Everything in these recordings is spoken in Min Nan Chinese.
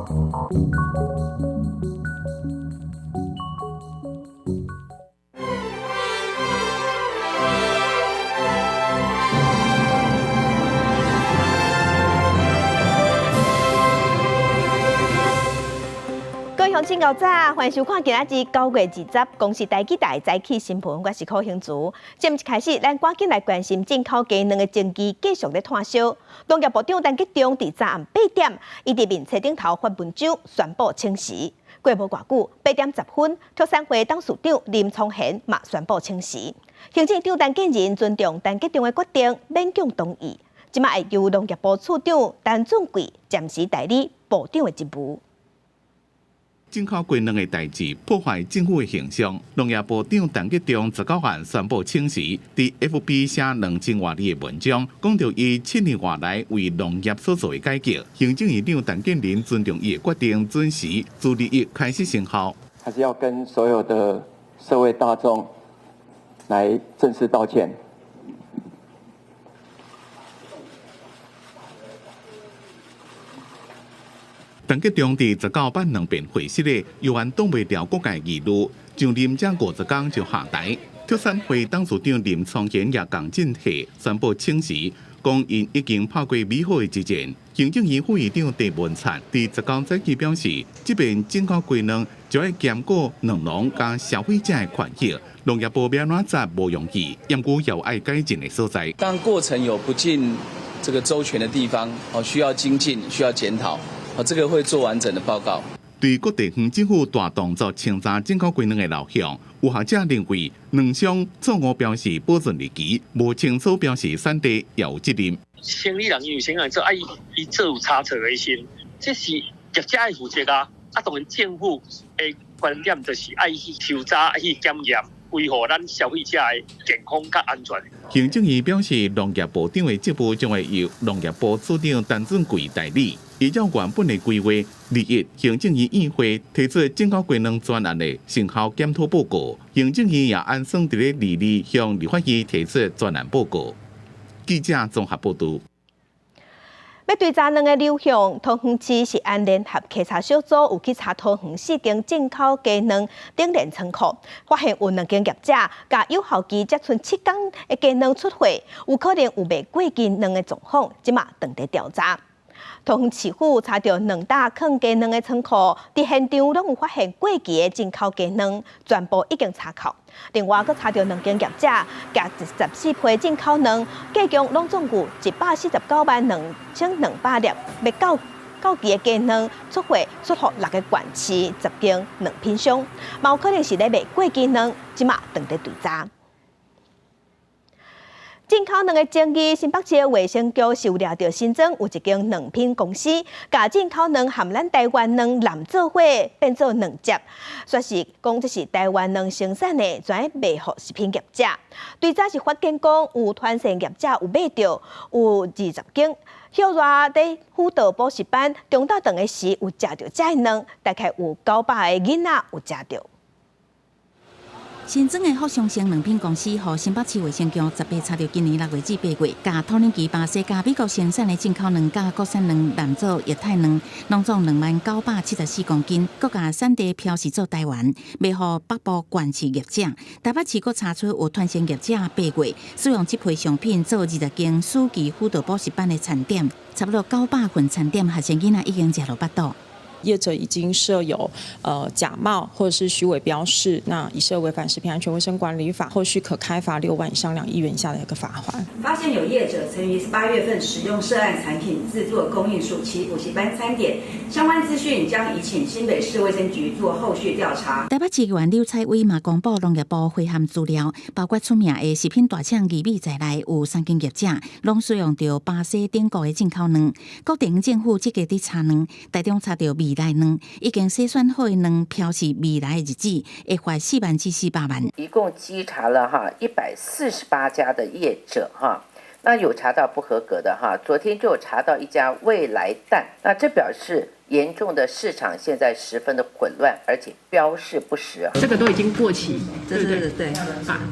各位鄉親𠢕早，歡迎收看今仔日9月20公視台語台早起新聞，我是柯興慈。節目一開始，咱趕緊來關心進口雞卵的爭議繼續咧湠燒。農業部長陳吉仲佇昨暗8點，伊佇面冊頂頭發文章宣布請辭。過無偌久，8點10分，畜產會董事長林聰賢嘛宣布請辭。行政長陳建仁尊重陳吉仲的決定，勉強同意。這馬會由農業部次長陳俊貴暫時代理部長的職務。進口雞卵的代誌破壞政府的形象。農業部長陳吉仲19號宣布請辭，佇 FB 寫2000外字的文章，講著伊7年外來為農業所做的改革。行政院長陳建仁尊重伊的決定，準時自21開始生效。還是要跟所有的社會大眾來正式道歉。陳吉仲佇19辦兩遍會室的，猶原擋袂牢各界疑慮，上任才50工就下台。畜產會董事長林聰賢也仝陣勢宣布請辭，講𪜶已經拍過美好的一戰。行政院副院長鄭文燦佇19早起表示，這遍進口雞卵就愛兼顧卵農佮消費者的權益，農業部欲按怎做無容易，毋過有愛改進的所在。當過程有不盡這個周全的地方，哦，需要精進，需要檢討。哦，這個會做完整的報告。對各地方政府大動作清查進口雞卵的流向，有學者認為，卵商錯誤標示保存日期，無清楚標示產地也有責任。生理人因為生理做，啊伊伊做有差錯的時，這是業者愛負責啊。啊，當然政府的觀點就是愛去抽查、愛去檢驗，維護咱消費者的健康佮安全。行政院表示，農業部長的職務將會由農業部次長陳俊貴代理。依照原本的規劃，21行政院院會提出進口雞卵專案的成效檢討報告，行政院也按算佇咧22向立法院提出專案報告。記者綜合報導。欲追查卵的流向，桃園市食安聯合稽查小組有去查桃園四間進口雞卵冷鏈倉庫，發現有兩間業者共有效期才賰7工的雞卵出貨，有可能有賣過期卵的狀況，這馬正佇調查。桃園市府查著兩搭囥雞卵的倉庫，佇現場攏有發現過期的進口雞卵，全部已經查扣。另外，閣查著兩間業者，共14批進口卵，計共攏總有1,492,200粒，欲到到期的雞卵出貨出予六个縣市10間卵品商，嘛有可能是咧賣過期卵，這馬正佇追查。進口卵的爭議，新北市衛生局是有掠著新莊有一間卵品公司，共進口卵和咱台灣卵濫做伙變做卵汁，說是講這是台灣卵生產的，專賣予食品業者。對早是發現講有團線業者有買著有20間，歇熱佇輔導補習班中晝頓的時有食著這的卵，大概有900个囡仔有食著。新莊的福祥生卵品公司，予新北市衛生局18查著今年6月至8月，共土耳其、巴西佮美國生產的進口卵佮國產卵濫做液態卵，攏總20,974公斤，閣共產地標示做台灣，賣予北部縣市業者。台北市閣查出有團線業者8月使用這批商品做20間暑期輔導補習班的餐點，差不多900份餐點，學生囡仔已經食落腹肚。業者已經設有假冒或者是虛偽標示，那已涉違反食品安全衛生管理法，後續可開罰6萬以上2億元以下的一個罰鍰。發現有業者曾於8月份使用涉案產品製作供應暑期補習班餐點，相關資訊將移請新北市衛生局做後續調查。台北市議員劉彩薇嘛公布農業部回函資料，包括出名的食品大廠義美在內有三間業者，攏使用著巴西等國的進口卵。各地方政府積極佇查卵，台中查著未來卵，已經篩選好的卵標示未來的日子，會罰4萬至400萬。一共稽查了哈148家的業者哈，那有查到不合格的哈，昨天就有查到一家未来蛋，那這表示嚴重的市場現在十分的混亂，而且標示不實。這個都已經過期，對對對，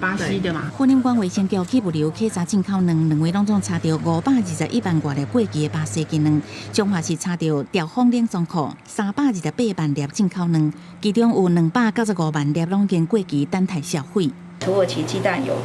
巴西的嘛。雲林縣衛生局去物流檢查進口卵，兩位攏總查著521萬外粒過期的巴西雞卵，彰化市查著兆豐冷藏庫328萬粒進口卵，其中有295萬粒攏經過期等待銷毀。土耳其雞蛋有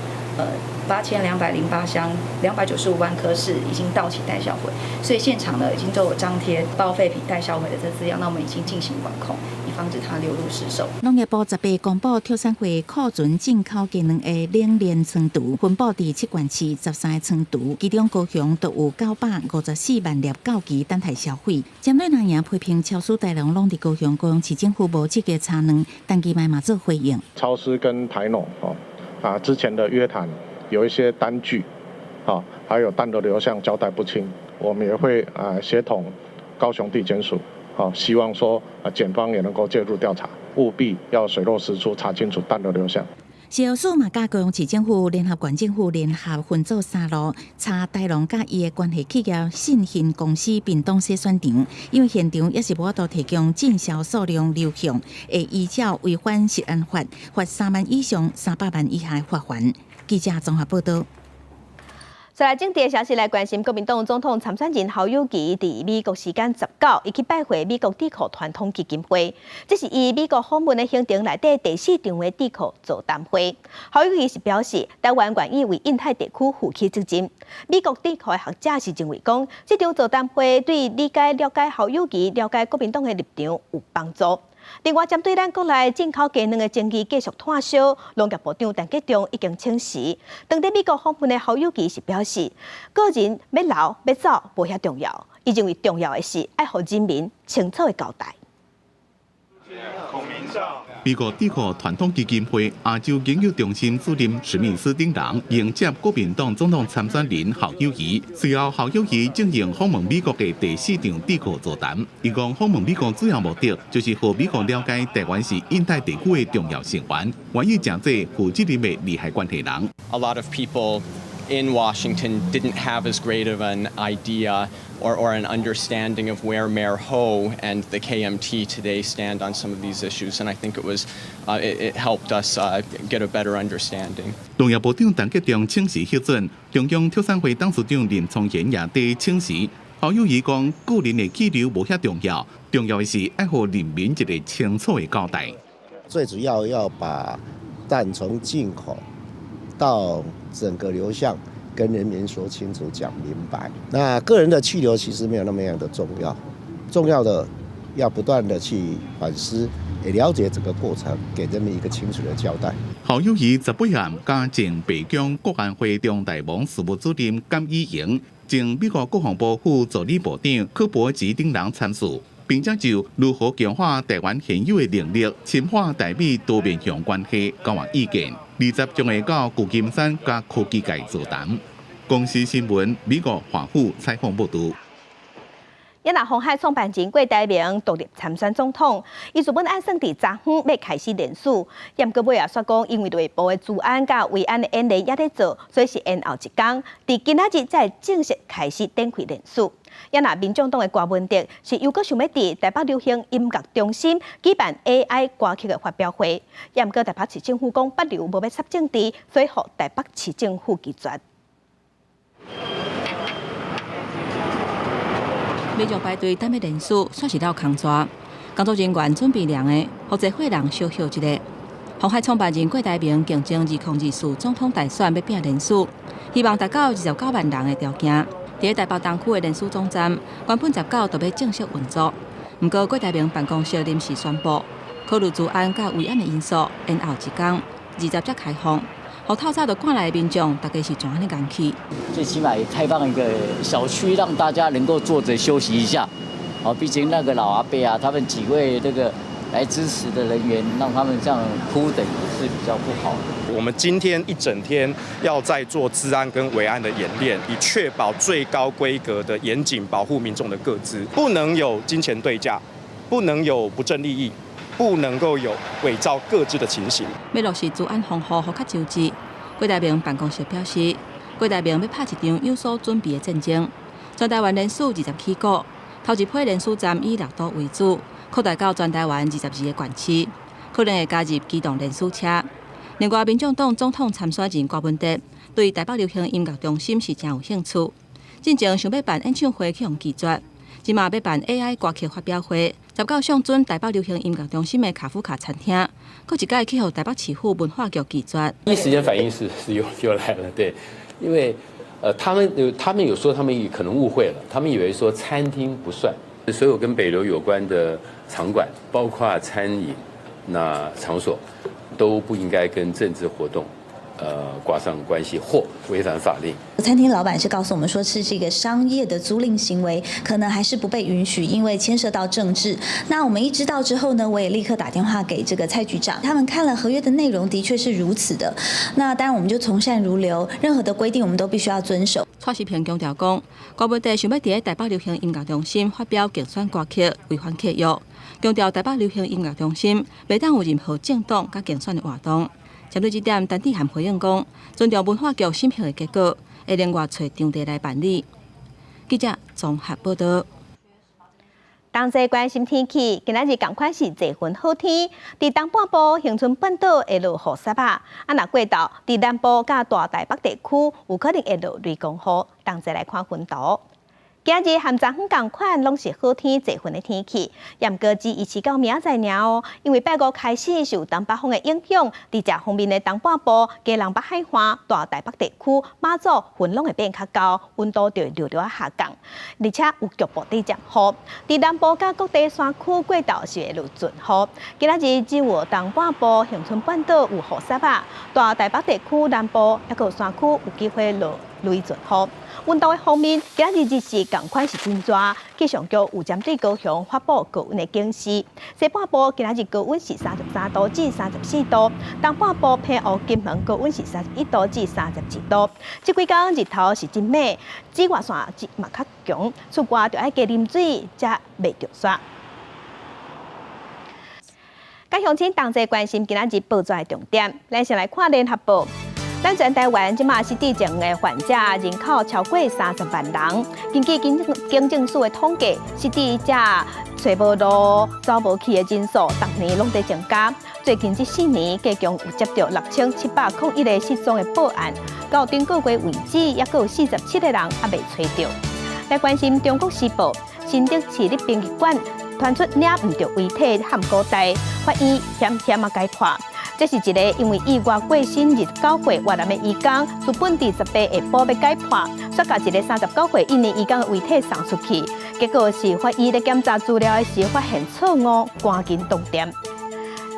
8208箱，295萬顆是已經到期待銷毀，所以現場呢已經都有張貼報廢品待銷毀的這字樣，那我們已經進行管控，以防止它流入市售。農業部18公布特產會庫存進口雞卵的冷鏈倉儲，分布佇七縣市13個倉儲，其中高雄就有954萬粒到期等待銷毀。針對藍營批評超市大龍攏佇高雄，高雄市政府無積極查卵，陳其邁嘛做回應。超市跟台農啊之前的約談。有一些單據，啊，還有蛋的流向交代不清，我們也會啊協同高雄地檢署，啊，希望說啊檢方也能夠介入調查，務必要水落石出，查清楚蛋的流向。食藥署嘛，佮高雄市政府聯合縣政府聯合分組三路查大農佮伊的關係企業信興公司屏東篩選場，因為現場也是無法度提供進銷數量流向，會依照違反食安法，罰3萬以上300萬以下罰鍰。記者綜合報道。再來政治的消息來關心，國民黨總統參選人侯友宜佇美國時間19，伊去拜會美國智庫傳統基金會，這是伊美國訪問的行程內底第四場的智庫座談會。侯友宜是表示，台灣願意為印太地區負起責任。美國智庫的學者是認為講，這場座談會對理解了解侯友宜、了解國民黨的立場有幫助。另外，針對咱國內進口雞卵的爭議繼續湠燒，農業部長陳吉仲已經請辭。當佇美國訪問的侯友宜是表示，個人欲留欲走無遐重要，伊認為重要的是愛予人民清楚的交代。美國智庫傳統基金會亞洲研究中心主任史密斯等人迎接國民黨總統參選人侯友宜。隨後，侯友宜進行訪問美國的第四場智庫座談。伊講訪問美國主要目的就是予美國了解台灣是印太地區的重要成員，願意成做負責任的利害關係人。 A lot of people in Washington didn't have as great of an idea or an understanding of where Mayor Ho and the KMT today stand on some of these issues, and I think it helped us get a better understanding. 農業部長陳吉仲請辭核准，中央畜產會董事長林聰賢也佇請辭。侯友宜講，個人的去留無遐重要，重要的是愛予人民一個清楚的交代。最主要要把蛋從進口到整個流向跟人民說清楚、講明白。那個人的去留其實沒有那麼樣的重要，重要的要不斷的去反思，也了解整個過程，給人民一個清楚的交代。侯友宜18暗佮前白宮國安會中台網事務主任甘以盈，前美國國防部副助理部長柯博吉等人參與，並且就如何強化台灣現有的能力、深化台美多面向關係交換意見。20將會到舊金山佮科技界座談。公視新聞美國華府採訪報導。也若鴻海創辦人郭台銘獨立參選總統，伊原本按算佇昨昏欲開始連署，毋過尾仔煞講，因為內部的資安佮維安的演練猶咧做，所以是延後一工，佇今仔日才正式開始展開連署。也若民眾黨的柯文哲是猶閣想欲佇台北流行音樂中心舉辦 AI 歌曲的發表會，毋過台北市政府講北流無欲插政治，所以予台北市政府拒絕。民眾排隊等欲連署，煞是落空逝。工作人員準備涼的，予這伙人小歇一下。鴻海創辦人郭台銘競爭2024總統大選欲拼連署，希望達到29萬人的條件。佇台北東區的連署總站，原本19就欲正式運作，毋過郭台銘辦公室臨時宣布，考慮資安佮維安的因素，延後一工，20才開放。予透早就趕來的民眾，大家是怎按呢𠢕去？最起碼也開放一個小區，讓大家能夠坐着休息一下。哦，畢竟那個老阿伯啊，他們幾位那個來支持的人員，讓他們這樣苦等也是比較不好的。我們今天一整天要在做資安跟維安的演練，以確保最高規格的嚴謹保護民眾的個資，不能有金錢對價，不能有不正利益。不能夠有偽造個資的情形。欲落實資安防護，予較周至。郭台銘辦公室表示，郭台銘欲拍一場有所準備的戰爭。全台灣連署20起股，頭一批連署站以六都為主，擴大到全台灣22個縣市，可能會加入機動連署車。另外，民眾黨總統參選人柯文哲對台北流行音樂中心是誠有興趣，進前想欲辦演唱會去予拒絕，這馬欲辦 AI 歌曲發表會，19上準台北流行音樂中心的卡夫卡餐廳，閣一擺去予台北市府文化局拒絕。第一時間反應是又來了，對，因為他們有說他們可能誤會了，他們以為說餐廳不算，所有跟北流有關的場館，包括餐飲那場所，都不應該跟政治活動，掛上關係或違反法令。餐廳老闆是告訴我們說，是這個商業的租賃行為，可能還是不被允許，因為牽涉到政治。那我們一知道之後呢，我也立刻打電話給這個蔡局長，他們看了合約的內容，的確是如此的。那當然，我們就從善如流，任何的規定我們都必須要遵守。蔡詩萍強調講，柯文哲想欲佇台北流行音樂中心發表競選歌曲，違反契約。強調台北流行音樂中心袂當有任何政黨佮競選的活動。針對這點，陳智菡回應講，尊重文化局審核的結果，會另外揣場地來辦理。記者綜合報道。同齊關心天氣，今仔日仝款是濟雲好天。佇東半部恆春半島會落雨雪仔，啊，若過晝佇南部佮大台北地區有可能會落雷公雨。同齊來看雲圖。今日和昨昏仝款，攏是好天濟雲的天氣。毋過只維持到明仔載爾哦，因為拜五開始受東北風的影響，佇這方面的東半部、基隆北海岸、大台北地區、馬祖雲攏會變較厚，溫度就會略略下降，而且有局部地陣雨。佇南部佮谷地山區過晝是會落陣雨。今仔日只有東半部、恆春半島有雨雪仔，大台北地區南部抑閣有山區有機會落雷陣雨。溫度的方面，今仔日日時仝款是真熱，氣象局有針對高雄發布高溫的警示。西半部今仔日高溫是33度至34度，東半部澎湖、金門高溫是31度至32度。這幾工日頭是真猛，紫外線嘛較強，出外就愛加啉水，才袂著曬。佮鄉親同齊關心今仔日報紙的重點，咱先來看聯合報。咱全台灣這馬失智症的患者人口超過30萬人。根據警政署的統計，失智者揣無路、走無去的人數，逐年攏佇增加。最近這4年，共有接到6701個失蹤的報案，到頂個月為止，抑閣有47個人猶未揣著。來關心中國時報，新竹市立殯儀館傳出領毋著遺體譀古代，法醫險險仔解破。這是一个因為意外過身29歲越南的移工，自本佇18下晡欲解魄，煞共一个39歲印尼移工的遺體送出去，結果是法醫咧檢查資料的時發現錯誤，趕緊動電。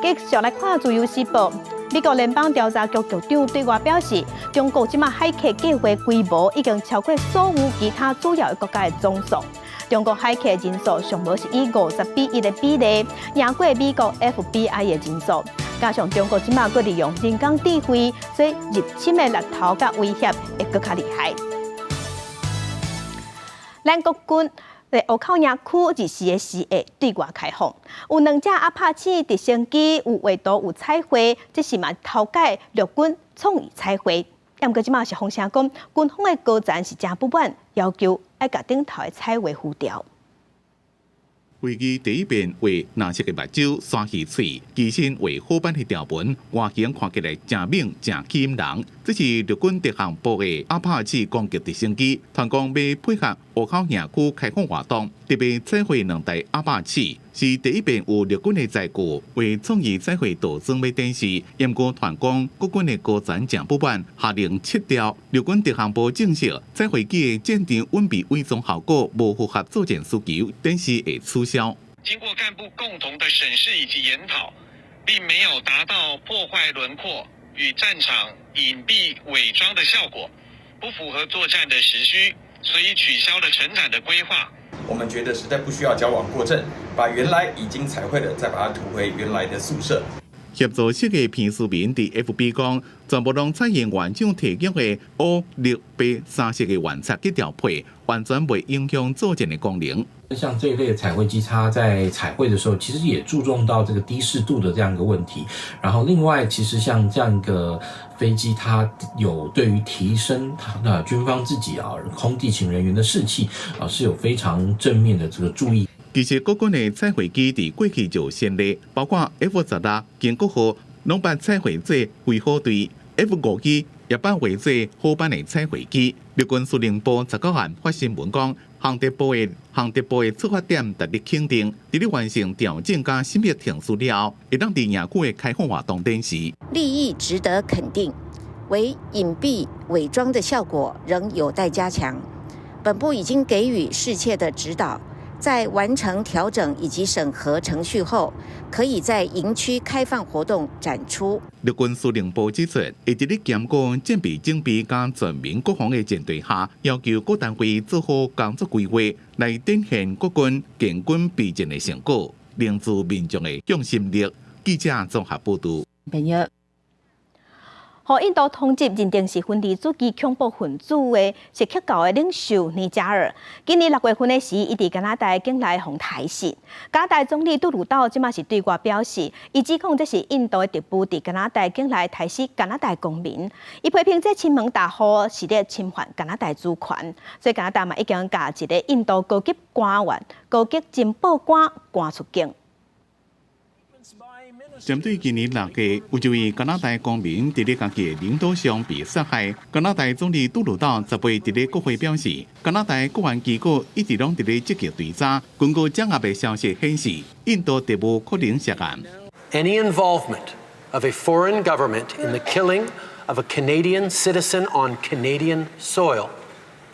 繼續來看《自由時報》，美國聯邦調查局局長對外表示，中國這馬駭客計劃規模已經超過所有其他主要的國家的總數。中國駭客人數上無是以50比1的比例贏過美國 FBI 的人數。加上中國這馬閣利用人工智慧，所以入侵的獵頭佮威脅會閣較厲害。咱國軍佇湖口營區24個時會對外開放，有兩隻阿帕契直升機有畫圖有彩繪，這是嘛頭擺陸軍創意彩繪。毋過這馬是風聲講，軍方的高層是誠不滿，要求愛共頂頭的彩畫除掉。飛機第一遍畫藍色的目睭、鯊魚喙，機身畫虎斑的條紋，外形看起來誠猛、誠吸引人。這是陸軍特項部的阿帕契攻擊直升機，傳講欲配合湖口營區開放活動，特別彩繪兩台阿帕契，是第一遍有陸軍的載具為創意彩繪導裝欲展示。毋過傳講國軍的高層誠不滿，下令撤掉。陸軍特項部證實，彩繪機的戰場隱蔽偽裝效果無符合作戰需求，展示會取消。經過幹部共同的審視以及研討，並沒有達到破壞輪廓與戰場隱蔽偽裝的效果，不符合作戰的實需，所以取消了成展的規劃。我們覺得實在不需要矯枉過正，把原來已經彩繪的再把它塗回原來的素色。協助設計彭書民佇 FB 講，全部攏採用原廠提供的烏綠白三色的原漆去調配，完全袂影響作戰的功能。像這一類的彩繪機，它在彩繪的時候，其實也注重到這個低視度的這樣一個問題。然後另外，其實像這樣一個飛機，它有對於提升它的軍方自己啊空地勤人員的士氣啊，是有非常正面的這個注意。其實國軍的彩繪機佇過去就有先例，包括 F-16建國號攏捌彩繪做飛虎隊，F-5E 也捌畫做虎斑的彩繪機。陸軍司令部19號發新聞講，航特部的出發點值得肯定，佇咧完成調整佮審核程序了後，會當佇營區的開放活動展示。立意值得肯定，惟隱蔽偽裝的效果仍有待加強。本部已經給予適切的指導，在完成調整以及審核程序後，可以在營區開放活動展出。陸軍司令部指出，會佇咧兼顧戰備準備佮全民國防的前提下，要求各單位做好工作規劃，來展現國軍建軍備戰的成果，凝聚民眾的向心力。記者綜合報導。朋友。予印度通緝認定是分離主義恐怖分子的錫克教的領袖尼加爾，今年6月份的時，伊佇加拿大境內予刣死。加拿大總理杜魯道這馬是對外表示，伊指控這是印度的特務佇加拿大境內刣死加拿大公民。伊批評這侵門踏戶是咧侵犯加拿大主權，所以加拿大嘛已經共一个印度高級官員、高級情報官趕出境。針對今年6月有一位加拿大公民佇咧家己的領土上被殺害，加拿大總理杜魯道18佇咧國會表示，加拿大國安機構一直攏佇咧積極追查。根據掌握的消息顯示，印度特務可能涉案。 Any involvement of a foreign government in the killing of a Canadian citizen on Canadian soil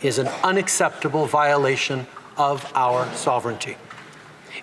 is an unacceptable violation of our sovereignty.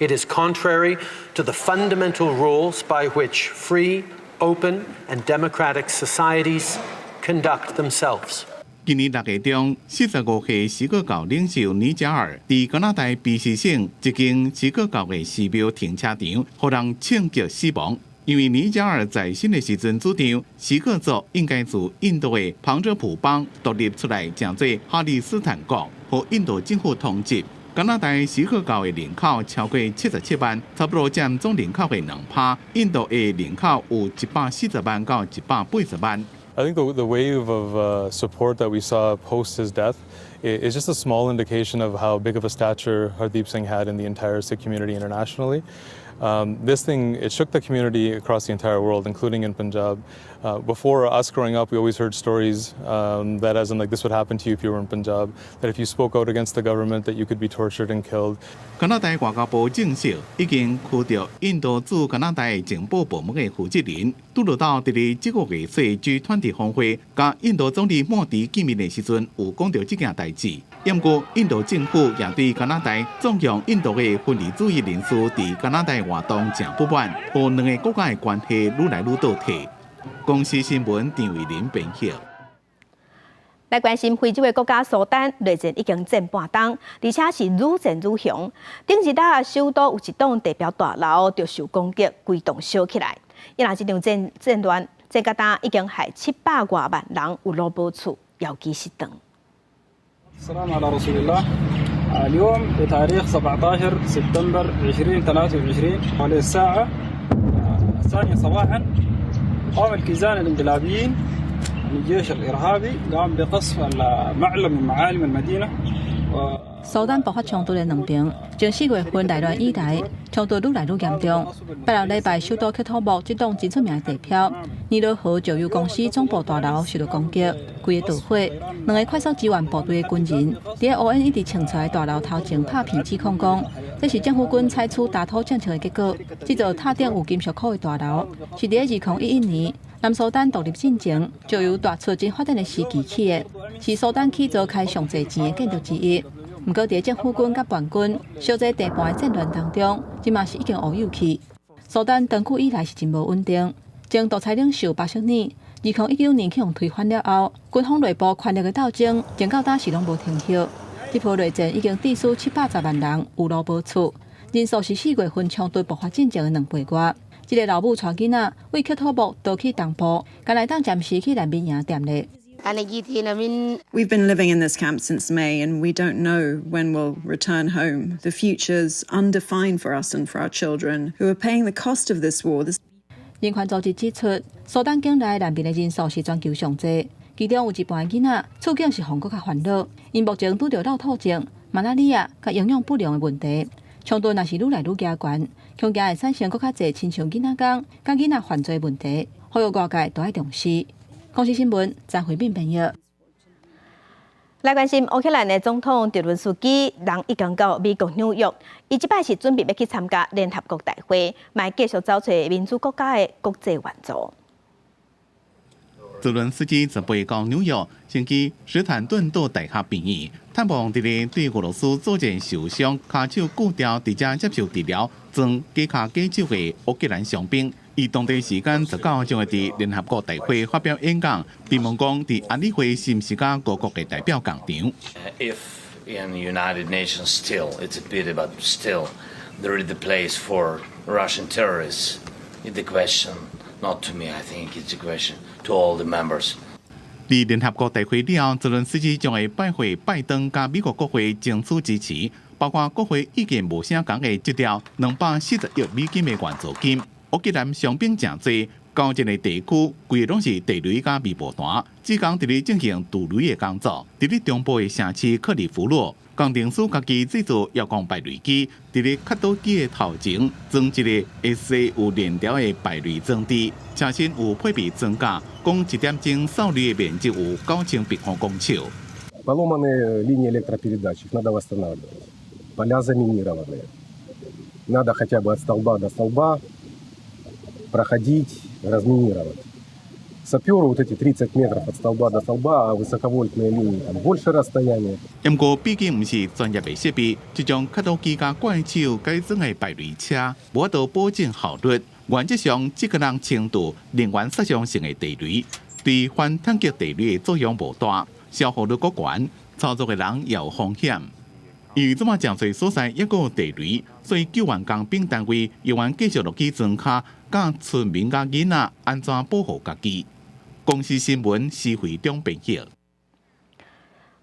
It is contrary to the fundamental rules by which free, open, and democratic societies conduct themselves. 今年6月中，45歲錫克教領袖尼加爾佇加拿大卑詩省一間錫克教的寺廟停車場，予人槍擊死亡。因為尼加爾在生的時陣主張，錫克族應該自印度的旁遮普邦獨立出來，成做哈里斯坦國，予印度政府通緝。加拿大錫克教的人口超過77萬，差不多佔總人口的2%。印度的人口有140萬到180萬。 I think the wave of support that we saw post his death is just a small indication of how big of a stature Hardeep Singh had in the entire Sikh community internationally. This thing, it shook the community across the entire world, including in Punjab. Before us growing up, we always heard stories that as in like this would happen to you if you were in Punjab, that if you spoke out against the government, that you could be tortured and killed. 加拿大外交部證實，已經驅逐印度駐加拿大情報部門的負責人。杜魯道佇咧這個月底 G20 峰會，佮印度總理莫迪見面的時陣，有講著這件代誌。毋過，印度政府也對加拿大縱容印度的分離主義人士佇加拿大活動誠不滿，予兩个國家的關係愈來愈倒退。公視新聞張偉林編譯。來關心非洲的國家蘇丹，內戰已經戰半冬，而且是愈戰愈兇。頂日仔首都有一棟地標大樓就受攻擊，規棟燒起來。因為這場戰亂，戰甲今已經害700外萬人有路無厝，枵飢失頓。 السلام على رسول الله. اليوم بتاريخ 17 سبتمبر 2023 حوالي الساعة 2 صباحا قام الكيزان الانقلابيين، الجيش الإرهابي، قام بقصف معلم من معالم المدينة. 蘇丹爆發衝突的兩邊，從4月份內亂以來，衝突愈來愈嚴重。拜六禮拜，首都喀土穆這棟真出名的地標尼羅河石油公司總部大樓受到攻擊，規个著火。兩个快速支援部隊的軍人佇烏煙一直衝出來大樓頭前拍片指控講，這是政府軍採取打土政策的結果。這座塔頂有金屬箍的大樓，是佇2011年南蘇丹獨立進前就由大出真發展的時期起的，是蘇丹起造開上濟錢的建築之一。毋過，佇政府軍佮叛軍相爭地盤的戰亂當中，這嘛是已經烏有去。蘇丹長久以來是真無穩定，前獨裁領袖巴什爾2019年去予推翻了後，軍方內部權力的鬥爭，直到今是攏無停歇。這波內戰已經致使710萬人有路無厝，人數是4月份衝突爆發進前的2倍外。這个老母帶囡仔為克土木逃去東部，敢來當暫時去難民營踮咧。 We've been living in this camp since May, and we don't know when we'll return home. The future's undefined for us and for our children, who are paying the cost of this war. This 人權組織指出，蘇丹境內難民的人數是全球上濟，其中有一半的囡仔處境是予閣較煩惱，𪜶目前拄著落吐症、馬拉里亞佮營養不良的問題，衝突若是愈來愈加懸，恐驚會產生閣較濟親像囡仔工佮囡仔犯罪問題，呼籲外界都愛重視。公視新聞張惠敏編譯。來關心烏克蘭的總統澤倫斯基，人已經到美國紐約，伊這擺是準備欲去參加聯合國大會，嘛繼續走揣民主國家的國際援助。澤倫斯基十八到紐約，先去史坦頓島大學病院探望佇咧對俄羅斯作戰受傷、跤手骨掉，佇遮接受治療、裝假跤假手的烏克蘭傷兵。伊當地時間十九將會佇聯合國大會發表演講，詢問講佇安理會是毋是佮各國的代表仝場。 If in the United Nations still, it's a pity, but still there is the place for Russian terrorists. It's the question not to me, I think it's a question to all the members. 佇聯合國大會了後，澤倫斯基將會拜會拜登佮美國國會爭取支持，包括國會意見無啥仝的這條240億美金的援助金。烏克蘭傷兵誠濟，交戰的地區規个攏是地雷佮未爆彈，只講佇咧進行除雷的工作。佇咧中部的城市克里夫洛，工程師家己製造遙控排雷機，佇咧磕土機的頭前裝一个會使有鏈條的排雷裝置，車身有配備裝甲，講一點鐘掃雷的面積有9000平方公尺。 Поломаны линии электропередач, их надо восстанавливать. Поля заминированные. Надо хотя бы от столба до столба проходить, разминировать. Саперу вот эти 30 метров от столба до столба, а высоковольтные линии там больше расстояние. 毋過畢竟毋是專業的設備，這種磕土機佮怪手改裝的排雷車，無法度保證效率。原則上，這個人程度能源殺傷性的地雷，對反坦克地雷的作用無大，消耗率閣懸，操作的人也有風險。因為這馬誠濟所在猶閣有地雷，所以救援工兵單位猶原繼續落去莊跤，教村民佮囡仔按怎保護家己。公視新聞施惠中編譯。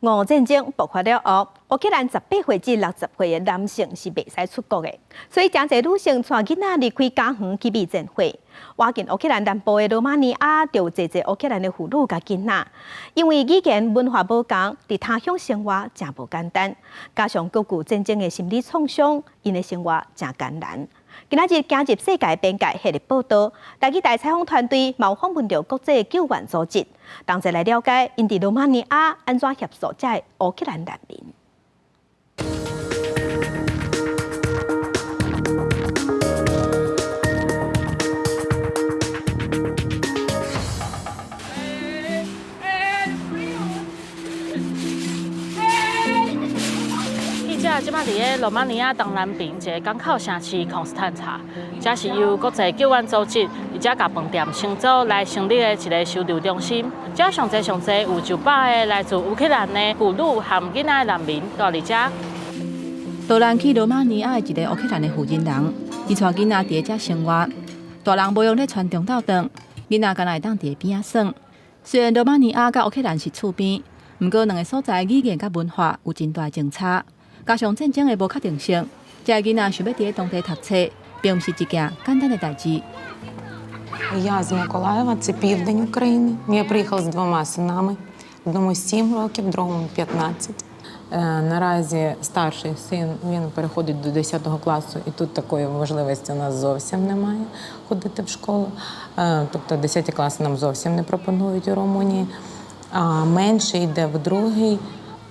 俄戰爭爆發了後，烏克蘭18歲至60歲的男性是袂使出國的，所以誠濟女性帶囡仔離開家園去避戰火。倚近烏克蘭南部的羅馬尼亞，就有濟濟烏克蘭的婦女佮囡仔，因為語言文化無仝，佇他鄉生活誠無簡單，加上閣有戰爭的心理創傷，𪜶的生活誠艱難。今仔日行入世界邊界系列報道，台語台採訪團隊嘛有訪問著國際救援組織，同齊來了解𪜶佇羅馬尼亞按怎協助這个烏克蘭難民。記者這擺佇咧羅馬尼亞東南邊一个港口城市康斯坦察，這是由國際救援組織佇遮共飯店承租來成立的一个收留中心。遮上濟上濟有900个來自烏克蘭的婦女和囡仔的難民蹛佇遮。逃難去羅馬尼亞的一个烏克蘭的婦人人，伊帶囡仔佇遮生活，大人無用咧穿中晝頓，囡仔敢若會當佇邊仔耍。雖然羅馬尼亞佮烏克蘭是厝邊，毋過兩个所在語言佮文化有真大的相差。加上戰爭的無確定性，這个囡仔想欲佇當地讀冊，並毋是一件簡單的代誌。 Я з Миколаєва, це південь України. Я приїхала з двома синами. Одному 7 років, другому 15. Наразі старший син він переходить до 10 класу, і тут такої можливості у нас зовсім немає ходити в школу. Тобто 10 класи нам зовсім не пропонують у Румунії. А менший йде в другий.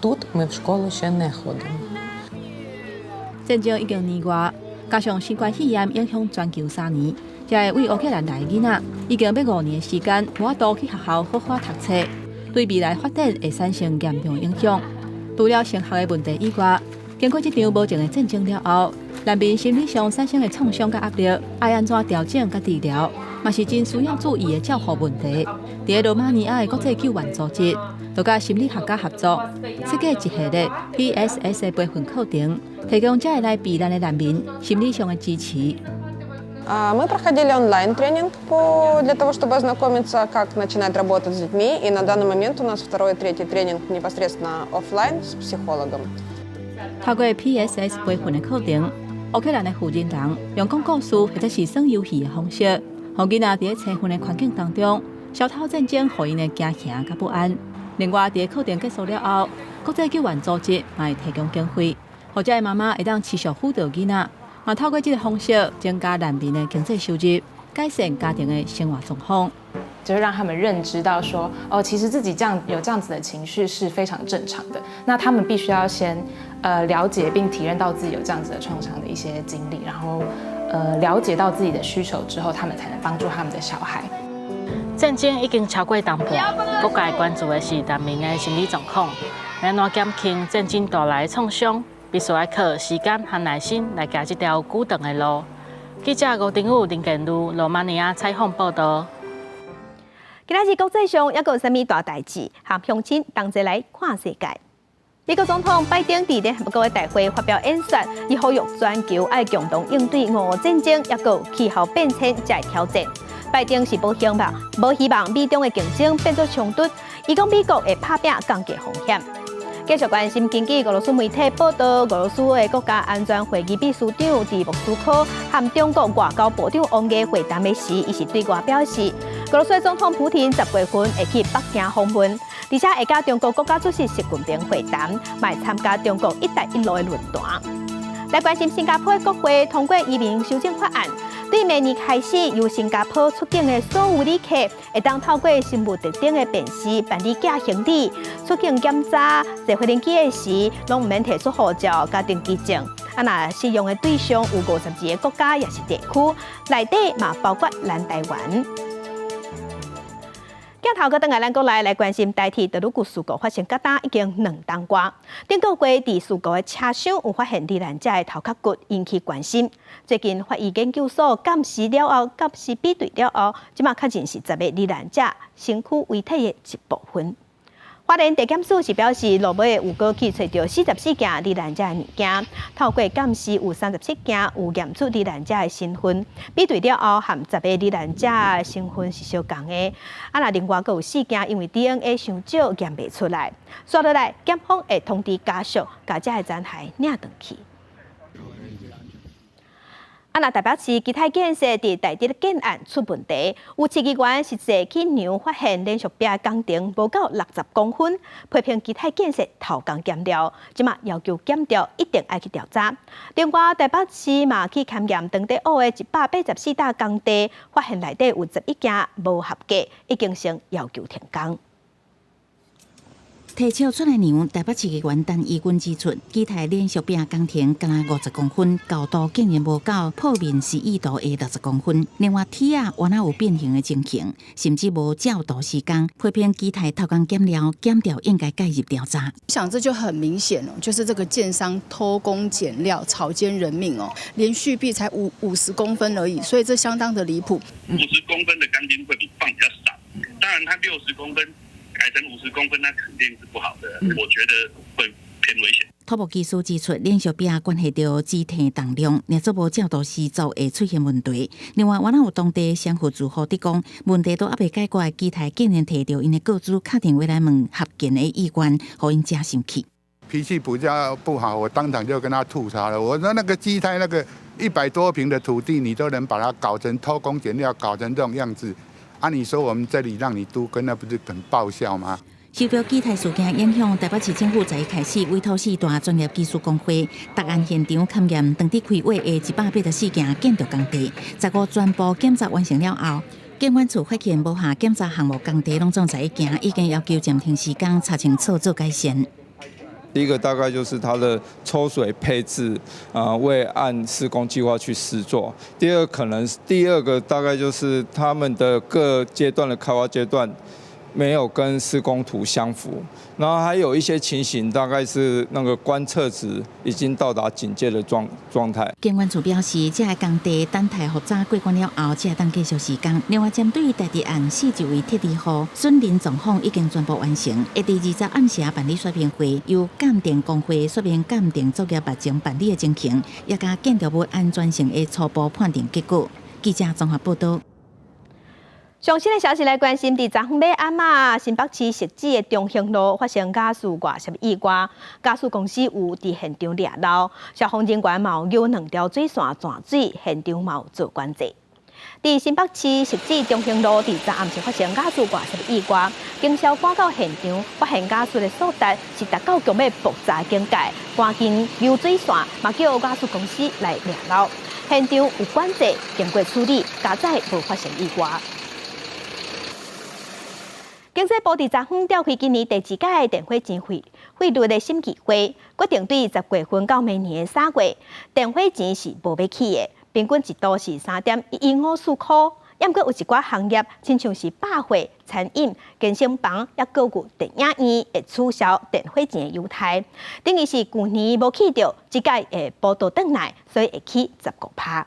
Тут ми в школу ще не ходимо. 戰爭已經年外，加上新冠肺炎影響全球3年，這个為烏克蘭來的囡仔已經欲5年的時間無法度去學校好好讀冊，對未來發展會產生嚴重影響。除了升學的問題以外，經過這場無情的戰爭了後，難民心理上產生的創傷佮壓力，愛按怎調整佮治療，嘛是真需要注意的照護問題。佇咧羅馬尼亞的國際救援組織，就佮心理學家合作，設計一系列 PSS 的培訓課程，提供這个來避難的難民心理上的支持。Мы проходили онлайн-тренинг для того, чтобы ознакомиться, как начинать работать с детьми. И на данный момент у нас второй и третий тренинг непосредственно офлайн с психологом. 透過 PSS 培訓的課程，烏克蘭的負責人用講故事或者是耍遊戲的方式，予囡仔佇咧青訓的環境當中，消透戰爭予𪜶的驚嚇佮不安。另外，佇咧課程結束了後，國際救援組織嘛會提供經費，予這个媽媽會當持續輔導囡仔，嘛透過這个方式增加難民的經濟收入，改善家庭的生活狀況。就是讓他們認知到說，哦，其實自己這樣有這樣子的情緒是非常正常的。那他們必須要先，了解並體認到自己有這樣子的創傷的一些經歷，然後，了解到自己的需求之後，他們才能幫助他們的小孩。戰爭已經超過冬半，各界關注的是難民的心理狀況，欲按怎減輕戰爭帶來的創傷，必須愛靠時間和耐心來行這條久長的路。記者吳定宇、林建如、羅馬尼亞採訪報道。今仔日國際上猶閣有啥物大代誌？和鄉親同齊來看世界。美國總統拜登佇聯合國的大會發表演說，伊呼籲全球愛共同應對俄烏戰爭，猶閣有氣候變遷這个挑戰。拜登是無希望美中的競爭變做衝突，伊講美國會拍拚降低風險。繼續關心，根據俄羅斯媒體報道，俄羅斯的國家安全會議秘書長佇莫斯科和中國外交部長王毅會談的時，伊是對外表示，俄羅斯總統普廷10月份會去北京訪問，而且會佮中國國家主席習近平會談，嘛會參加中國“一帶一路”的論壇。來關心新加坡國會通過移民修正法案，對明年開始由新加坡出境的所有旅客，會當透過生物特徵的辨識辦理寄行李、出境檢查、坐飛機的時，攏毋免提出護照佮登機證。啊，若適用的對象有52個國家，抑是地區，內底嘛包括咱台灣。鏡頭閣轉來咱國內來關心台鐵特魯谷事故發生到今已經2冬外，頂個月佇事故的車廂有發現罹難者的頭殼骨，引起關心。最近法醫研究所鑑識了後，鑑識比對了後，這馬確認是10個罹難者身軀遺體的一部分。花蓮地檢署是表示，落尾有閣去揣著44件罹難者的物件，透過鑑識有37件有驗出罹難者的身份，比對了後，和10個罹難者的身份是相仝的。啊，若另外閣有四件因為 DNA 傷少驗袂出來，煞落來檢方會通知家屬，共這个殘骸領轉去。啊！若台北市基泰建設佇大直建案出問題，有市議員實際去量發現連續壁工程無夠60公分，批評基泰建設偷工減料，這馬要求檢調一定愛去調查。另外，台北市嘛去勘驗當地湖的184搭工地，發現內底有11件無合格，已經先要求停工。提尺出來量，台北市議員陳怡君指出，基泰連續壁工程敢若50公分，高度竟然無夠剖面示意圖的60公分。另外，鐵仔原來有變形的情形，甚至無照圖施工，批評基泰偷工減料，檢調應該介入調查。我想這就很明顯哦，就是這個建商偷工減料、草菅人命哦，連續壁才50公分而已，所以這相當的離譜。50公分的鋼筋會比放比較少，當然它60公分。改成50公分，那肯定是不好的，我覺得會偏危險。土木技師指出，連續壁關係著肢體重量，若做無照圖施作會出現問題。另外，原來有當地商戶住戶佇講，問題都猶未解決，基泰竟然提著𪜶的個資敲電話來問合建的意願，予𪜶誠生氣。脾氣比較不好，我當場就跟他吐槽了。我說那個基泰那個100多坪的土地，你都能把它搞成偷工減料，搞成這種樣子。啊！你說我們這裡讓你都更，那不是很爆笑嗎？受著基泰事件影響，台北市政府十一開始委託四大專業技術公會，逐案現場勘驗當地開挖的184件建築工地，15全部檢查完成了後，建管處發現無下檢查項目工地攏總11件，已經要求暫停施工，查清楚做改善。第一個大概就是它的抽水配置啊，未按施工計劃去施作。第二可能第二個大概就是他們的各階段的開發階段沒有跟施工圖相符，然後還有一些情形大概是那個觀測值已經到達警戒的狀態。建管處表示，這个工地等待複查過關了後，才會當繼續施工。另外，針對台鐵案41位鐵離戶損鄰狀況已經全部完成，會佇20暗時辦理說明會，由鑑定公會說明鑑定作業目前辦理的情形，也佮建築物安全性的初步判定結果。記者綜合報道。上新的消息來關心，佇昨昏尾暗仔，新北市汐止的中興路發生瓦斯外泄意外，瓦斯公司有佇現場掠漏，消防人員嘛有兩條水線斷水，現場嘛有做管制。佇新北市汐止中興路，佇昨暗時發生瓦斯外泄意外，警消趕到現場，發現瓦斯的數值是達到強欲爆炸警戒，趕緊流水線嘛叫瓦斯公司來掠漏，現場有管制，經過處理，佳哉無發生意外。經濟部佇昨昏召開今年第二屆電火錢匯率的審議會，決定對10月份到明年的3月，電火錢是無欲起的，平均一度是3.1154箍。毋過有一寡行業，親像是百貨、餐飲、健身房，抑閣有電影院會取消電火錢的優待，等於是舊年無起著，這屆會補倒轉來，所以會起15%。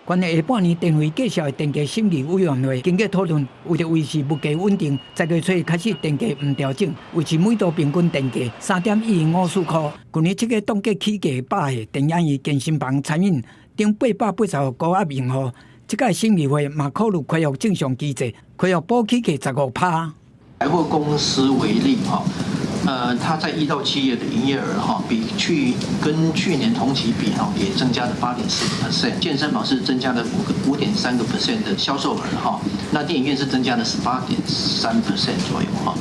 關於下半年電費繼續的電價審議委員會經過討論，為著維持物價穩定，10月初開始電價毋調整，維持每度平均電價3.1154箍。舊年7月凍結起價百貨、電影院、健身房、餐飲等880個高額用戶，這屆審議會嘛考慮恢復正常機制，恢復補起價15%。百貨公司為例，哈。它在1到7月的營業額哈，比去跟去年同期比哈，也增加了8.4%。健身房是增加了5.3% 的銷售額哈，那電影院是增加了18.3% 左右哈。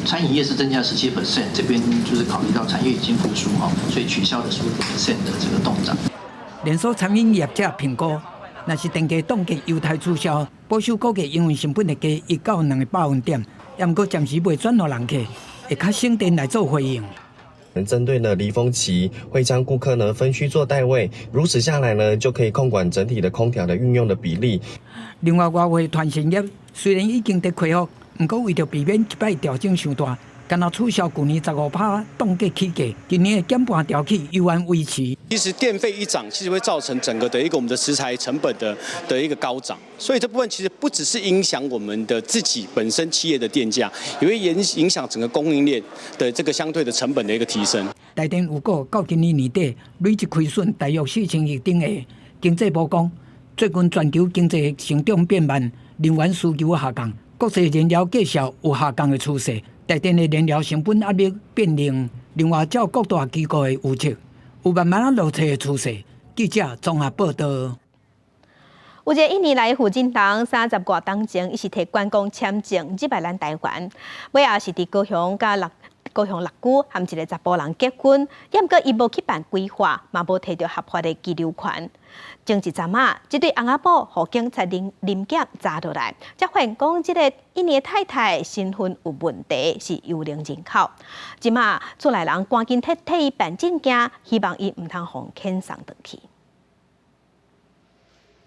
餐飲業是增加17%，這邊就是考慮到產業已經復蘇哈，所以取消了15% 的這個凍漲。連鎖餐飲業者評估，若是電價凍結優待取消，保守估計營運成本會加1到2個百分點，毋過暫時未轉予人客。會較省電來做回應。針對呢離峰期，會將顧客呢分區做帶位，如此下來呢，就可以控管整體的空調的運用的比例。另外，外匯傳承業雖然已經佇恢復，毋過為著避免這擺調整傷大，干焦取消舊年15%凍結起價，今年的減半調起猶原維持。其實電費一漲，其實會造成整個的一個我們的食材成本的一個高漲，所以這部分其實不只是影響我們的自己本身企業的電價，也會影響整個供應鏈的這個相對的成本的一個提升。台電預估到今年年底累計虧損大約4000億頂下。經濟部講，最近全球經濟成長變慢，能源需求下降，國際燃料價數有下降的趨勢，台電的燃料成本壓力變另。另外，照各大機構的預測，有慢慢仔落車的趨勢。記者綜合報道。有一个印尼來的婦人，30外冬前，伊是提觀光簽證入來咱台灣，尾仔是佇高雄佮高雄六龜和一个查埔人結婚，毋過伊無去辦歸化，嘛無提著合法的居留權。前一陣仔，這對翁仔某予警察臨臨檢查落來，才發現講這个印尼的太太身份有問題，是幽靈人口。這馬厝內人趕緊替伊辦證件，希望伊毋通予遣送轉去。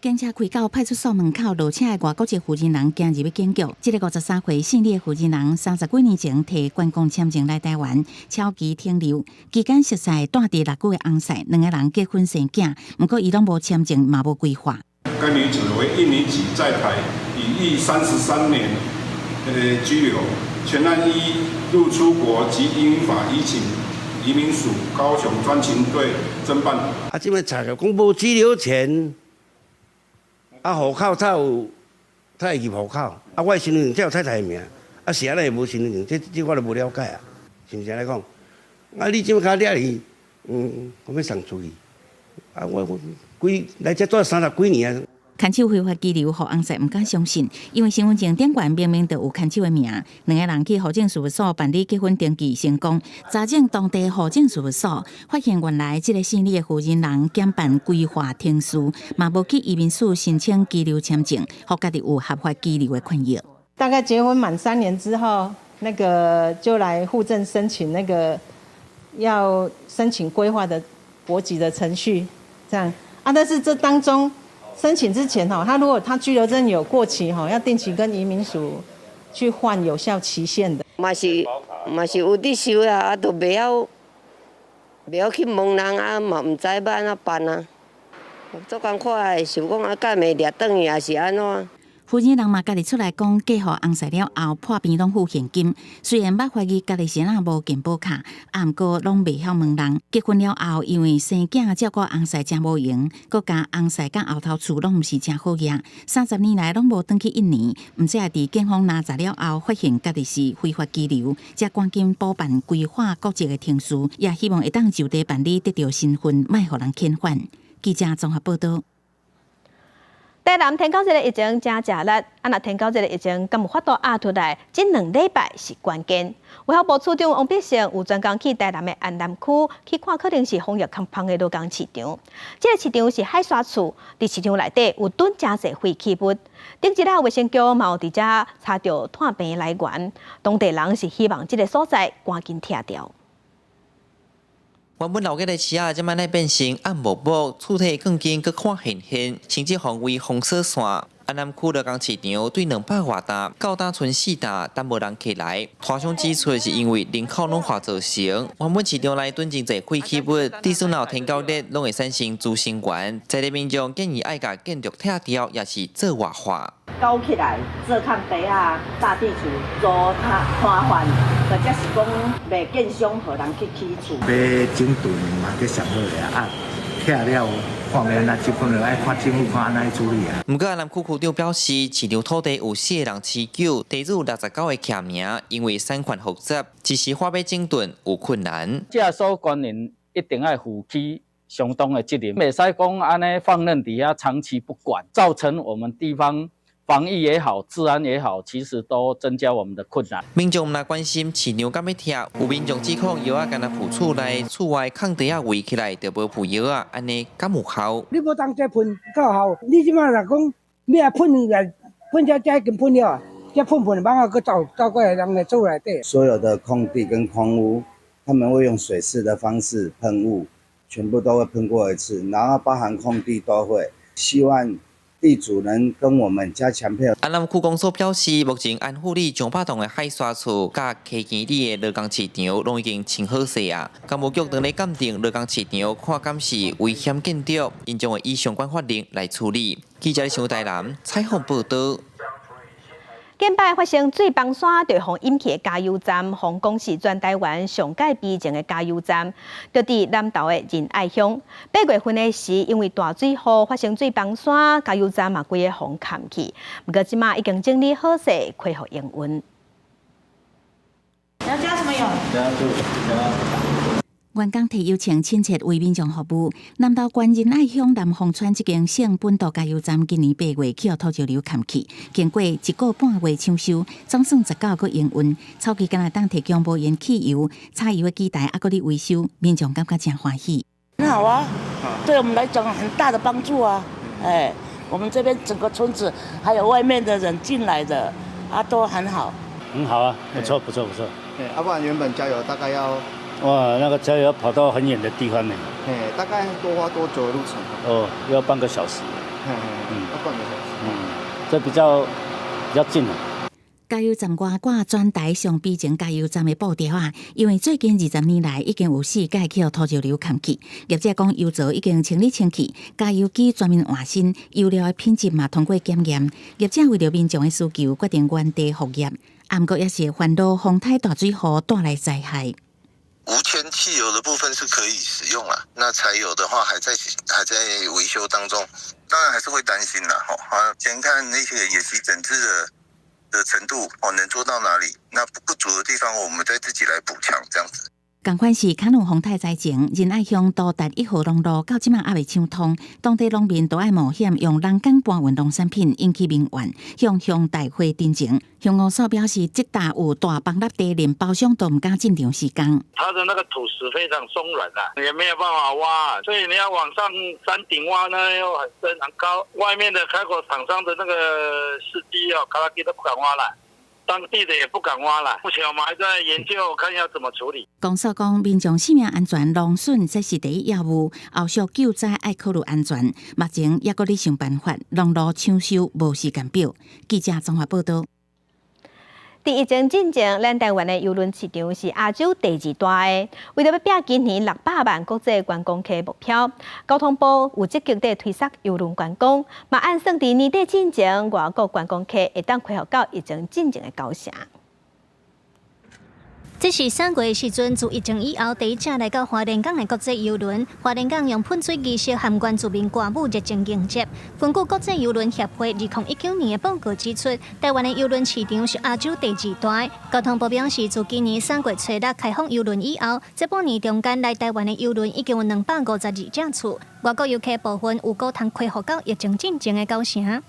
警車開到派出所門口，落車的外國籍婦人行入去警局。這个53歲姓李的婦人，30幾年前提觀光簽證來台灣，超期停留期間，熟似住佇六龜的翁婿，兩个人結婚生囝，毋過伊攏無簽證，嘛無歸化。該女子為印尼籍，在台已逾33年居留，全案依入出國及移民法移請移民署高雄專勤隊偵辦。啊，這擺查著講無居留權。啊，戶口才有，才會入戶口。啊，我的身份證才有太太的名。啊，是按怎會無身份證？這我就無了解啊，是毋是按呢講？啊，你這擺較掠去，我欲送出去。啊，我幾來遮住30幾年啊。牽手非法居留，予翁婿毋敢相信，因為身份證頂懸明明就有牽手的名。兩个人去戶政事務所辦理結婚登記成功，查證當地戶政事務所發現原來這个姓李的婦人減辦歸化程序，嘛無去移民署申請居留簽證，予家己有合法居留的權益。大概結婚滿3年之後，那個就來戶政申請那個要申請歸化的國籍的程序，這樣啊。但是這當中，申請之前哈，他如果他居留證有過期哈，要定期跟移民署去換有效期限的。嘛是嘛是有佇收啊，啊，都袂曉去問人啊，嘛毋知欲按怎辦啊。足艱苦的，想講啊，敢會掠轉去，抑是按怎？負責人嘛家己出來講，嫁予翁婿了後破病攏付現金。雖然捌懷疑家己是按怎無健保卡，啊，毋過攏袂曉問人。結婚了後，因為生囝照顧翁婿誠無閒，閣加翁婿佮後頭厝攏毋是誠好額，30年來攏無轉去印尼。毋知佇警方攔查了後，發現家己是非法居留，才趕緊補辦歸化國籍的程序，也希望會當就地辦理得著身份，莫予人遣返。記者綜合報導。台南天狗節的疫情誠食力，啊，若天狗節的疫情敢有法度壓出來？這兩禮拜是關鍵。衛福部次長王必勝有專工去台南的安南區去看，可能是防疫較寬的勞工市場。這个市場是海沙厝，佇市場內底有囤誠濟廢棄物。頂一日衛生局嘛有佇遮查著傳病來源，當地人是希望這个所在趕緊拆掉。原本鬧熱的市仔，這擺咧變成暗摸摸，厝體鋼筋閣看現現，甚至範圍封鎖線。安南區勞工市場對200外擔到今賰四擔，但無人客來。攤商指出，是因為人口老化造成。原本市場內囤真濟廢棄物，即使若有天狗日，攏會產生滋生源。在地民眾建議愛共建築拆掉，抑是做活化。搞起來做空地仔、大地厝租攤攤販，或者是講賣建商予人去起厝。欲整頓嘛，閣上好个啊，拆了看欲按怎這款愛看政府看按怎處理啊。毋過安南區區長表示，市場土地有四個人持有，地主69個簽名，因為產權複雜，一時半欲整頓有困難。這所官員一定愛負起相當的責任，袂使講按呢放任佇遐長期不管，造成我們地方防疫也好，治安也好，其實都增加我們的困難。民眾毋但關心市場敢欲拆，有民眾指控藥仔干焦鋪厝內，厝外空地仔圍起來就無鋪藥仔，按呢敢有效？你無當這噴夠效，你這擺若講欲來噴來噴這這已經噴了，這噴噴蠓仔閣走走過來人的厝內底。所有的空地跟空屋，他們會用水式的方式噴霧，全部都會噴過一次，然後包含空地都會，希望地主能跟我們加強配合。安南區公所表示，目前安富里上百棟的海沙厝、佮溪墘里的勞工市場，攏已經清好勢啊。工務局正咧鑑定勞工市場，看敢是危險建築，𪜶將會依相關法令來處理。記者張台南採訪報導。近擺發生水崩山，就予淹去的加油站，予講是全台灣上蓋悲情的加油站，就佇南投的仁愛鄉。8月份的時，因為大水雨發生水崩山，加油站嘛規個予崁去。毋過這馬已經整理好勢，恢復營運。你要加什麼油？加就加。員工提油槍親切為民眾服務。南投縣仁愛鄉南豐村這間聖本道加油站，今年8月去予土石流崁去，經過一個半月搶修，總算19號閣營運。初期敢若當提供無鉛汽油、柴油的機台，猶閣咧維修，民眾感覺誠歡喜。很好啊，對我們來講很大的幫助啊！哎，我們這邊整個村子還有外面的人進來的啊，都很好。很好啊，不錯不錯不錯。哎，啊不然原本加油大概要。哇，那個加油要跑到很遠的地方呢。嘿，大概多花多久的路程？哦，要半個小時。嘿嘿，要半個小時。嗯，這比較近了。加油站外掛全台上悲情加油站的布條啊，因為最近20年來已經有四擺去予土石流崁去。業者講油槽已經清理清氣，加油機全面換新，油料的品質嘛通過檢驗。業者為著民眾的需求，決定原地復業。毋過也是煩惱風颱大水雨帶來災害。無鉛汽油的部分是可以使用啦，那柴油的話還在維修當中，當然還是會擔心啦。吼，先看那些野溪整治的程度哦，能做到哪裡？那不足的地方，我們再自己來補強，這樣子。仝款是卡努風颱災情，仁愛鄉都達1號農路到這馬猶未搶通，當地農民都愛冒險用人工搬運農產品引起民怨，向鄉代會陳情。鄉公所表示，這搭有大崩塌地，連包商都毋敢進場施工。它的那個土石非常鬆軟啊，也沒有辦法挖，所以你要往上山頂挖呢，又很深很高。外面的開口廠商的那個司機哦，卡拉基都不敢挖了。當地的也不敢挖了。目前我們還在研究，看要怎麼處理。公所講，民眾生命安全、農損這是第一要務，後續救災愛考慮安全。目前猶閣咧想辦法，農路搶修無時間表。記者綜合報導。佇疫情進前，咱台灣的郵輪市場是亞洲第二大的。為著欲拚今年600萬國際觀光客目標，交通部有積極佇推捒郵輪觀光，嘛按算佇年底進前，外國觀光客會當恢復到疫情進前的九成。這是3月的時陣，自疫情以後第一隻來到花蓮港的國際郵輪。花蓮港用噴水儀式和原住民歌舞熱情迎接。根據國際郵輪協會2019年的報告指出，台灣的郵輪市場是亞洲第二大。交通部表示，自今年3月初六開放郵輪以後，這半年中間來台灣的郵輪已經有252隻次。外國遊客部分有可能恢復到疫情進前的九成。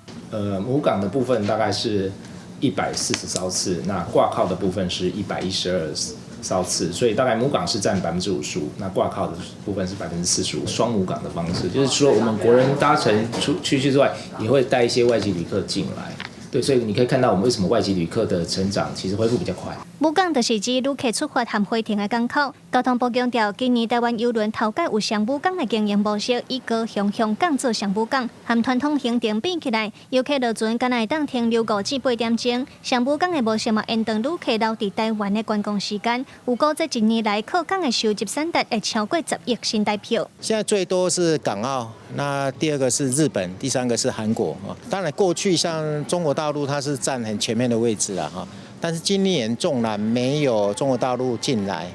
母港的部分大概是140艘次，那掛靠的部分是112艘次，所以大概母港是佔55%，那掛靠的部分是45%。雙母港的方式，就是除了我們國人搭乘出去之外，也會帶一些外籍旅客進來。對，所以你可以看到我們為什麼外籍旅客的成長其實恢復比較快。母港就是指旅客出發和回程的港口。交通部強調，今年台灣郵輪頭擺有雙母港的經營模式，以高雄香港做雙母港，和傳統行程比起來，遊客落船敢若會當停留5至8點鐘。雙母港的模式嘛，延長旅客留佇台灣的觀光時間。預估這一年來靠港的收入產值會超過10億新台票。現在最多是港澳，那第二個是日本，第三個是韓國啊。當然過去像中國大陸，它是佔很前面的位置啦，哈。但是今年縱然沒有中國大陸進來，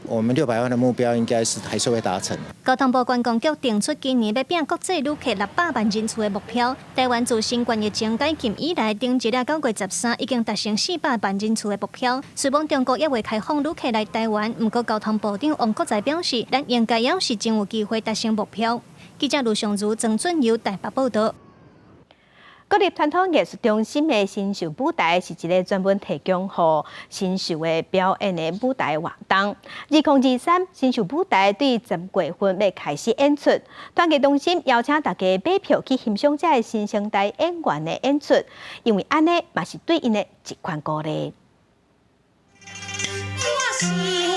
我們600萬的目標應該是還是會達成。交通部觀光局定出今年欲拚國際旅客600萬人次的目標。台灣自新冠疫情解禁以來，頂一日9月13已經達成400萬人次的目標。雖罔中國猶未開放旅客來台灣，毋過交通部長王國材表示，咱應該猶是真有機會達成目標。記者盧尚如、曾俊佑台北報導。國立傳統藝術中心的新秀舞台是一个專門提供予新秀的表演的舞台活動。2023新秀舞台對10月份欲開始演出，團藝中心邀請大家買票去欣賞這个新生代演員的演出，因為按呢嘛是對𪜶的一款鼓勵。我是有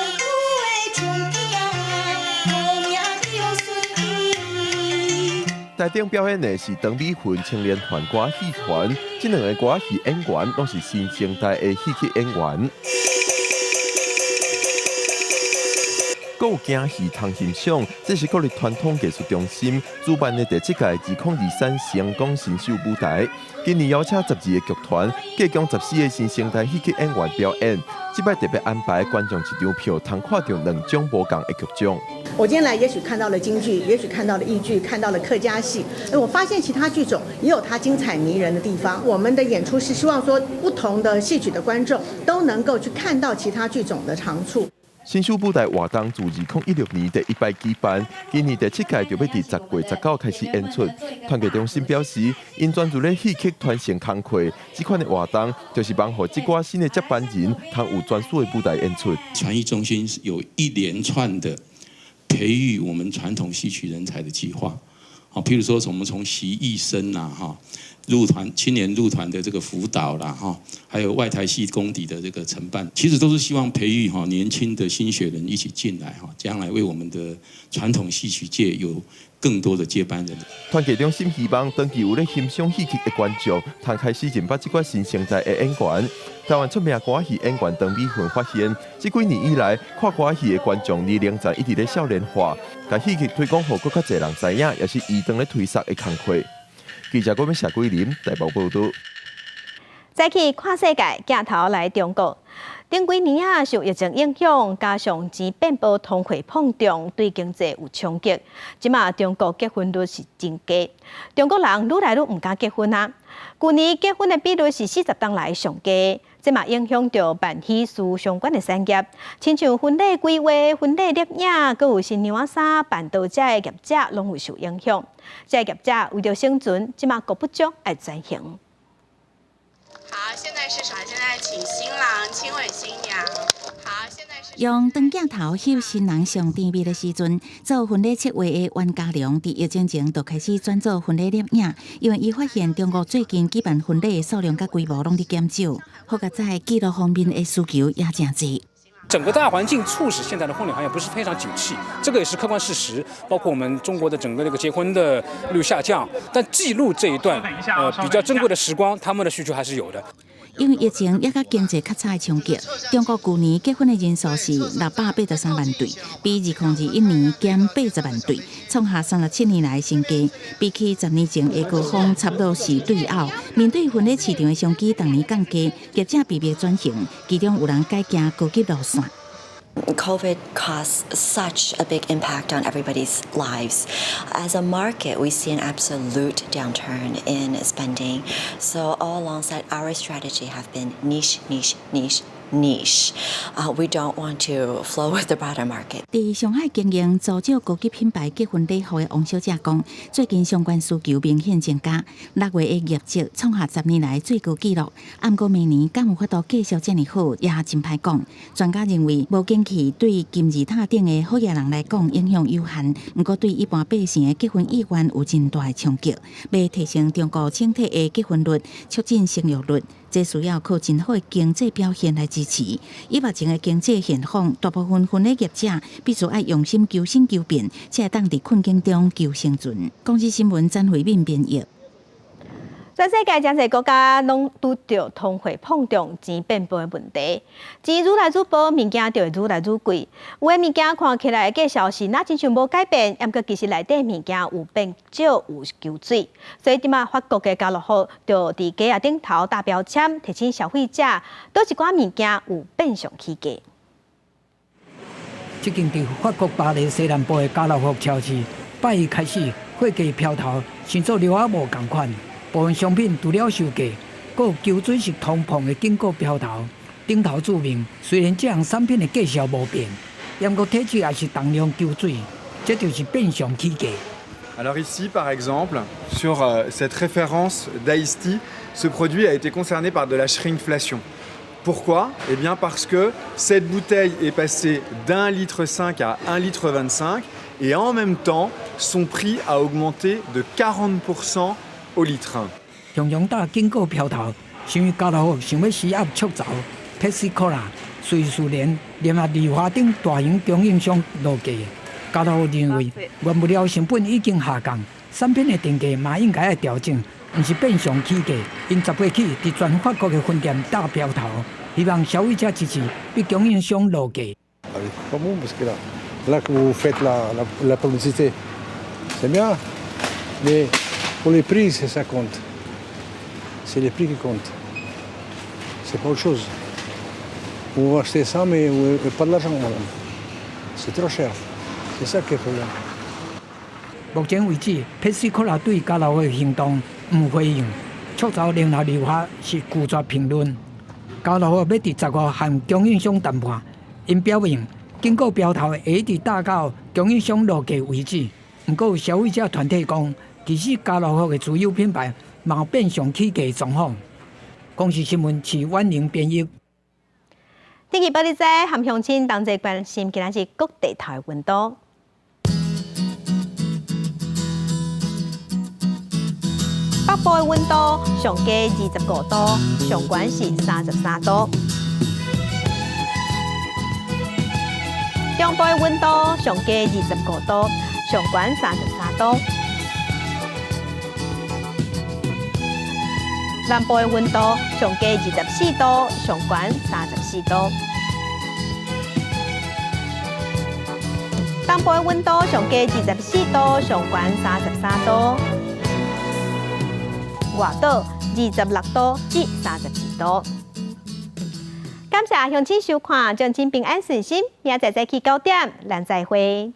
台頂表演的是陳美雲青年團歌戲團，這兩个歌戲演員攏是新生代的戲曲演員。閣有驚戲通欣賞，這是國立傳統藝術中心主辦的第七屆2023星光新秀舞台。今年邀請12個劇團，計共14個新生代戲曲演員表演。這擺特別安排觀眾一張票，通看著兩種無仝的劇種。我今天來，也許看到了京劇，也許看到了豫劇，看到了客家戲。我發現其他劇種也有它精彩迷人的地方。我們的演出是希望說，不同的戲曲的觀眾都能夠去看到其他劇種的長處。新秀舞台活動自2016年第一擺舉辦，今年第七屆就欲佇10月19開始演出。團藝中心表示，𪜶專注咧戲曲傳承工課，這款的活動就是望予這寡新的接班人，通有專屬的舞台演出。傳藝中心有一連串的培育我們傳統戲曲人才的計劃，好，譬如說，我們從習藝生啦，哈，入團青年入團的這個輔導啦，哈，還有外台戲功底的這個承辦，其實都是希望培育哈年輕的新血人一起進來哈，將來為我們的傳統戲曲界有更多的接班人。團藝中心希望長期有咧欣賞戲曲的觀眾，通開始認捌這寡新生代的演員。台灣出名歌戲演員陳美雲發現，這幾年以來看歌戲的觀眾年齡層一直咧少年化，共戲曲推廣予閣較濟人知影，也是伊當咧推捒的工課。記者郭美謝桂林台北報導。再去看世界，鏡頭來中國。頂幾年啊，受疫情影響，加上錢變薄、通貨膨脹，對經濟有衝擊。這馬中國結婚率是真低，中國人愈來愈毋敢結婚啊。舊年結婚的比率是40冬來上低，這嘛影響著辦喜事相關的產業，親像婚禮規劃、婚禮攝影，閣有新娘衫辦桌這的業者，攏有受影響。這个業者為著生存，這馬閣不足愛轉型。好，現在是啥？現在請新郎親吻新娘。好，現在是用長鏡頭翕新人上甜蜜的時陣，做婚禮策劃的袁家良，佇疫情前就開始轉做婚禮攝影，因為伊發現中國最近舉辦婚禮的數量佮規模攏佇減少，好佳哉記錄方面的需求也誠濟。整個大環境促使現在的婚禮行業不是非常景氣，這個也是客觀事實。包括我們中國的整個那個結婚的率下降，但記錄這一段比較珍貴的時光，他們的需求還是有的。因為疫情也佮經濟較差的衝擊，中國舊年結婚的人數是683萬對，比2021年減80萬對，創下37年來新低。比起10年前的高峰，差不多是對拗。面對婚禮市場的商機，逐年降低，業者被迫轉型，其中有人改行高級路線。 COVID caused such a big impact on everybody's lives. As a market, we see an absolute downturn in spending. So all alongside our strategy have been niche, niche, niche, niche. We don't want to flow with the broader market. 佇上海經營租借高級品牌結婚禮服的王小姐講，最近相關需求明顯增加，6月的業績創下10年來最高紀錄。毋過明年敢有法度繼續遮爾好，也真歹講。專家認為，無景氣對金字塔頂的好額人來講影響有限，毋過對一般百姓的結婚意願有真大的衝擊。欲提升中國整體的結婚率，促進生育率，這需要靠真好的經濟表現來支持。以目前的經濟現況，大部分婚禮業者必須愛用心求新求變，才會當佇困境中求生存。公視新聞詹慧敏編譯。全世界誠濟國家攏拄著通貨膨脹、錢變薄的問題，錢愈來愈薄，物件就會愈來愈貴。有的物件看起來價數是若親像無改變，毋過其實內底物件有變少，有搝水。所以這馬法國的家樂福就佇架仔頂頭貼標籤，提醒消費者，佗一寡物件有變相起價。這間佇法國巴黎西南部的家樂福超市，拜一開始貨架標頭，像做料仔無仝款。部分商品除了售價，閣有搝水式通膨的警告標頭，頂頭註明，雖然這項產品的價數無變，毋過體積也是同量搝水，這就是變相起價。 Alors ici, par exemple, sur cette référence d'Ice-Tea, ce produit a été concerné par de la shrinkflation. Pourquoi? Eh bien parce que cette bouteille est passée d'1,5 litre à 1,25 litre et en même temps, son prix a augmenté de 40% au litre. 雄雄貼警告標頭，是因為家樂福想欲施壓赤鄒、Pepsi Cola、瑞士蓮聯合利華等大型供應商落價。家樂福認為原物料成本已經下降，產品的定價嘛應該愛調整，毋是變相起價。𪜶10月起佇全法國的分店貼標頭，希望消費者支持，逼供應商落價。 Là que vous faites la publicité, c'est bien, mais pour les prix, c'est ça compte. C'est les prix qui comptent. C'est pas autre chose. Vous achetez ça, mais vous n'avez pas de l'argent, madame. C'est trop cher. C'est ça qui est le problème. 目前為止，百事可樂對家樂福的行動毋回應，赤鄒聯合利華是拒絕評論。家樂福欲佇15和供應商談判，𪜶表明警告標頭會一直貼到供應商落價為止。毋過消費者團體講，其實家樂福的主要品牌嘛有變相起價狀況。公視新聞徐婉玲編譯。天氣報你知，和鄉親同齊關心，今仔日各地頭的溫度。北部的溫度上低25度，上懸是33度。中部的溫度上低25度，上懸33度。南部的溫度上低24度，上懸34度。東部的溫度上低24度，上懸33度。外島26度至32度。感謝鄉親收看，祝恁平安順心。明仔載早起9點，咱再會。